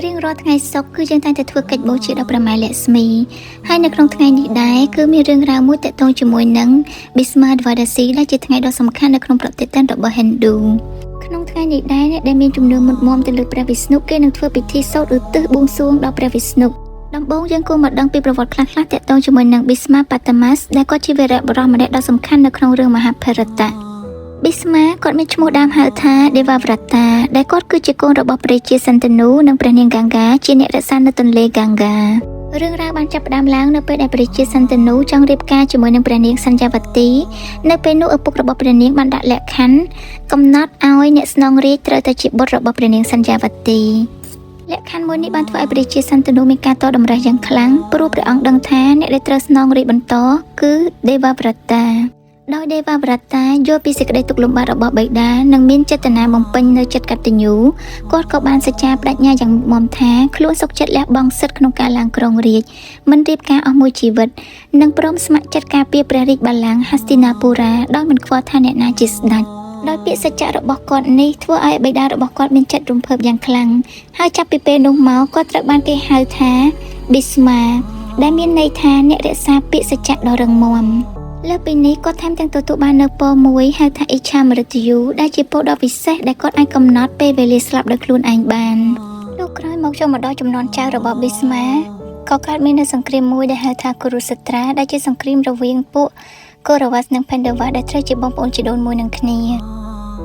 រៀងរាល់ថ្ងៃសុក្រគឺយើងតែងតែធ្វើកិច្ចបូជាដល់ព្រះម៉ែលក្ស្មីហើយនៅក្នុងថ្ងៃនេះដែរគឺមានរឿងរ៉ាវមួយទាក់ទងជាមួយនឹង Bhisma Dvadasi ដែលជាថ្ងៃដ៏សំខាន់នៅក្នុងប្រតិទិនរបស់ Hindu ក្នុងថ្ងៃនេះដែរអ្នកដែលមានជំនឿមុតមមទៅលើព្រះវិស្ណុគេនឹងធ្វើពិធីសូត្រឧទ្ទិសបួងសួងដល់ព្រះវិស្ណុដំបូងយើងគួរមកដឹងពីប្រវត្តិខ្លះៗទាក់ទងជាមួយនឹង Bhisma Pitamas ដែលគាត់ជាវីរបុរសម្នាក់ដ៏សំខាន់នៅក្នុងរឿងមហាភារតៈ ប៊ីស្មាគាត់មានឈ្មោះដើមហៅថាដេវ៉ាវរតាដែលគាត់គឺជាកូនរបស់ព្រះជាសន្តនូនិងព្រះនាងហ្គាងហ្គាជាអ្នករក្សានៅទន្លេហ្គាងហ្គារឿងរ៉ាវបានចាប់ផ្ដើមឡើងនៅពេលដែលព្រះជាសន្តនូចង់រៀបការជាមួយនឹងព្រះនាងសញ្ញវតីនៅពេលនោះឪពុករបស់ព្រះនាងបានដាក់លក្ខខណ្ឌកំណត់ឲ្យអ្នកស្នងរាជត្រូវតែជាបុត្ររបស់ព្រះនាងសញ្ញវតីលក្ខខណ្ឌមួយនេះបានធ្វើឲ្យព្រះជាសន្តនុមានការតតម្រេះយ៉ាងខ្លាំងព្រោះព្រះអង្គដឹងថាអ្នកដែលត្រូវស្នងរាជបន្តគឺដេវ៉ាវរតាដោយដេវ៉ាវរតាយល់ពីសេចក្តីទុក្ខលំបាករបស់បិតានិងមានចេតនាបំពេញនៅចិត្តកតញ្ញូគាត់ក៏បានសច្ចាបដិញ្ញាយ៉ាងមុំថាខ្លួនសុខចិត្តលះបង់សិទ្ធិក្នុងការឡើងគ្រងរាជមិនរៀបការអស់មួយជីវិតនិងព្រមស្ម័គ្រចិត្តការពារព្រះរាជបល្ល័ង្កហស្ទីណាបុរាដោយមិនខ្វល់ថាអ្នកណាជាស្ដេចដោយពាក្យសច្ចៈរបស់គាត់នេះធ្វើឲ្យបិតារបស់គាត់មានចិត្តរំភើបយ៉ាងខ្លាំងហើយចាប់ពីពេលនោះមកគាត់ត្រូវបានគេហៅថាប៊ីស្មាដែលមានន័យថាអ្នករក្សាពាក្យសច្ចៈដ៏រឹងមាំលើសពីនេះគាត់ថែមទាំងទទួលបាននូវពរមួយហៅថាអ៊ីឆាមរិតយូដែលជាពរដ៏ពិសេសដែលគាត់អាចកំណត់ពេលវេលាស្លាប់ដោយខ្លួនឯងបានលុះក្រោយមកចូលមកដល់ចំនួនចៅរបស់ប៊ីស្មាក៏កើតមាននូវសង្គ្រាមមួយដែលហៅថាគុរុសត្រាដែលជាសង្គ្រាមរវាងពួកកូរវ៉ាសនិងផេនដវ៉ាដែលត្រូវជាបងប្អូនជីដូនមួយនឹងគ្នា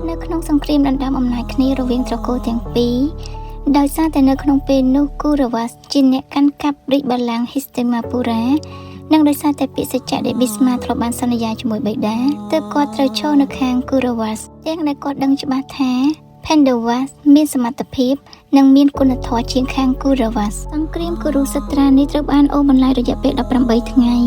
នៅក្នុងសង្គ្រាមដណ្ដើមអំណាចគ្នារវាងត្រកូលទាំងពីរដោយសារតែនៅក្នុងពេលនោះគូរវ៉ាសជាអ្នកកាន់កាប់រាជបល្ល័ង្កហិស្តេម៉ាពូរ៉ានិងដោយសារតែពាក្យសច្ចៈដែលប៊ីស្មាធ្លាប់បានសន្យាជាមួយបិតាទើបគាត់ត្រូវឈរនៅខាងគូរវ៉ាសទាំងដែលគាត់ដឹងច្បាស់ថាផេនដវ៉ាសមានសមត្ថភាពនិងមានគុណធម៌ជាងខាងគូរវ៉ាសសង្គ្រាមគរុសត្រានេះត្រូវបានអូសបន្លាយរយៈពេល18ថ្ងៃ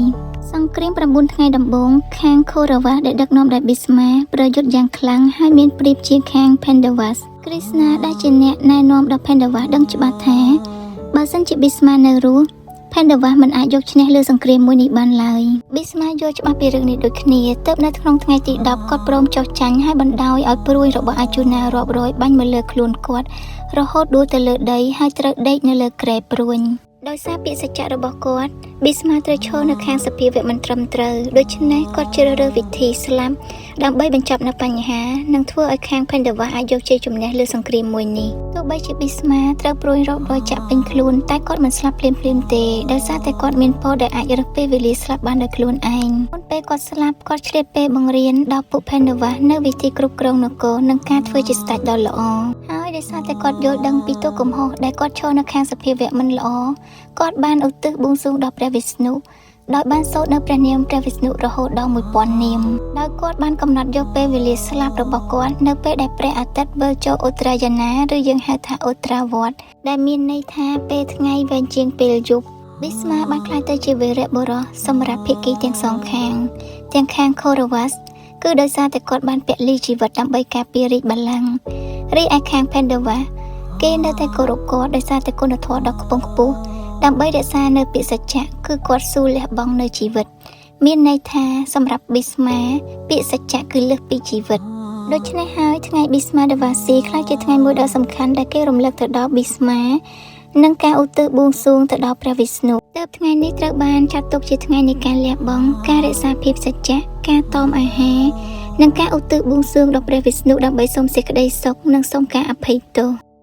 សង្គ្រាម9ថ្ងៃដំបូងខាងខូរវ៉ាសដែលដឹកនាំដោយប៊ីស្មាប្រយុទ្ធយ៉ាងខ្លាំងហើយមានប្រៀបជាងខាងផេនដវ៉ាសគ្រីស្ណាដែលជាអ្នកណែនាំដល់ផេនដវ៉ាសដឹងច្បាស់ថាបើសិនជាប៊ីស្មានៅរស់ផេនដវ៉ាសមិនអាចយកឈ្នះលើសង្គ្រាមមួយនេះបានឡើយប៊ីស្មាយល់ច្បាស់ពីរឿងនេះដូចគ្នាទើបនៅក្នុងថ្ងៃទី10គាត់ព្រមចុះចាញ់ហើយបណ្ដោយឲ្យព្រួយរបស់អាជូណារាប់រយបាញ់មកលើខ្លួនគាត់រហូតដួលទៅលើដីហើយត្រូវដេកនៅលើគ្រែព្រួញដោយសារពាក្យសច្ចៈរបស់គាត់ប៊ីស្មាត្រូវឈរនៅខាងសភាវៈមិនត្រឹមត្រូវដូច្នេះគាត់ជ្រើសរើសវិធីស្លាប់ដើម្បីបញ្ចប់នៅបញ្ហានិងធ្វើឲ្យខាងផេនដវ៉ាអាចយកជ័យជំនះលើសង្គ្រាមមួយនេះទោះបីជាប៊ីស្មាត្រូវព្រួយរាប់រយចាក់ពេញខ្លួនតែគាត់មិនស្លាប់ភ្លាមៗទេដោយសារតែគាត់មានពរដែលអាចរើសពេលវេលាស្លាប់បានដោយខ្លួនឯងមុនពេលគាត់ស្លាប់គាត់ឆ្លៀតពេលបង្រៀនដល់ពួកផេនដវ៉ានៅវិធីគ្រប់គ្រងនគរនិងការធ្វើជាស្ដេចដ៏ល្អហើយដោយសារតែគាត់យល់ដឹងពីទោសកំហុសដែលគាត់ឈរនៅខាងសភាវៈមិនល្អគាត់បានឧទ្ទិសបួងសួងដល់ព្រះវិស្ណុដោយបានសូត្រនៅព្រះនាមព្រះវិស្ណុរហូតដល់1000នាមដោយគាត់បានកំណត់យកពេលវេលាស្លាប់របស់គាត់នៅពេលដែលព្រះអាទិត្យវិលចូលឧត្តរាយណាឬយើងហៅថាឧត្រាវត្តដែលមានន័យថាពេលថ្ងៃវែងជាងពេលយប់ប៊ីស្មាបានក្លាយទៅជាវីរបុរសសម្រាប់ភាគីទាំងសងខាងទាំងខាងខូរវ៉ាសគឺដោយសារតែគាត់បានពលីជីវិតដើម្បីការពាររាជបល្ល័ង្ករីឯខាងផេនដវ៉ាគេនៅតែគោរពគាត់ដោយសារតែគុណធម៌ដ៏ខ្ពង់ខ្ពស់ដើម្បីរក្សានៅពាក្យសច្ចៈគឺគាត់ស៊ូលះបង់នៅជីវិតមានន័យថាសម្រាប់ប៊ីស្មាពាក្យសច្ចៈគឺលើសពីជីវិតដូច្នេះហើយថ្ងៃប៊ីស្មាដវ៉ាស៊ីក្លាយជាថ្ងៃមួយដ៏សំខាន់ដែលគេរំលឹកទៅដល់ប៊ីស្មានិងការឧទ្ទិសបួងសួងទៅដល់ព្រះវិស្ណុទើបថ្ងៃនេះត្រូវបានចាត់ទុកជាថ្ងៃនៃការលះបង់ការរក្សាភាពសច្ចៈការតមអាហារនិងការឧទ្ទិសបួងសួងដល់ព្រះវិស្ណុដើម្បីសូមសេចក្តីសុខនិងសូមការអភ័យទោស។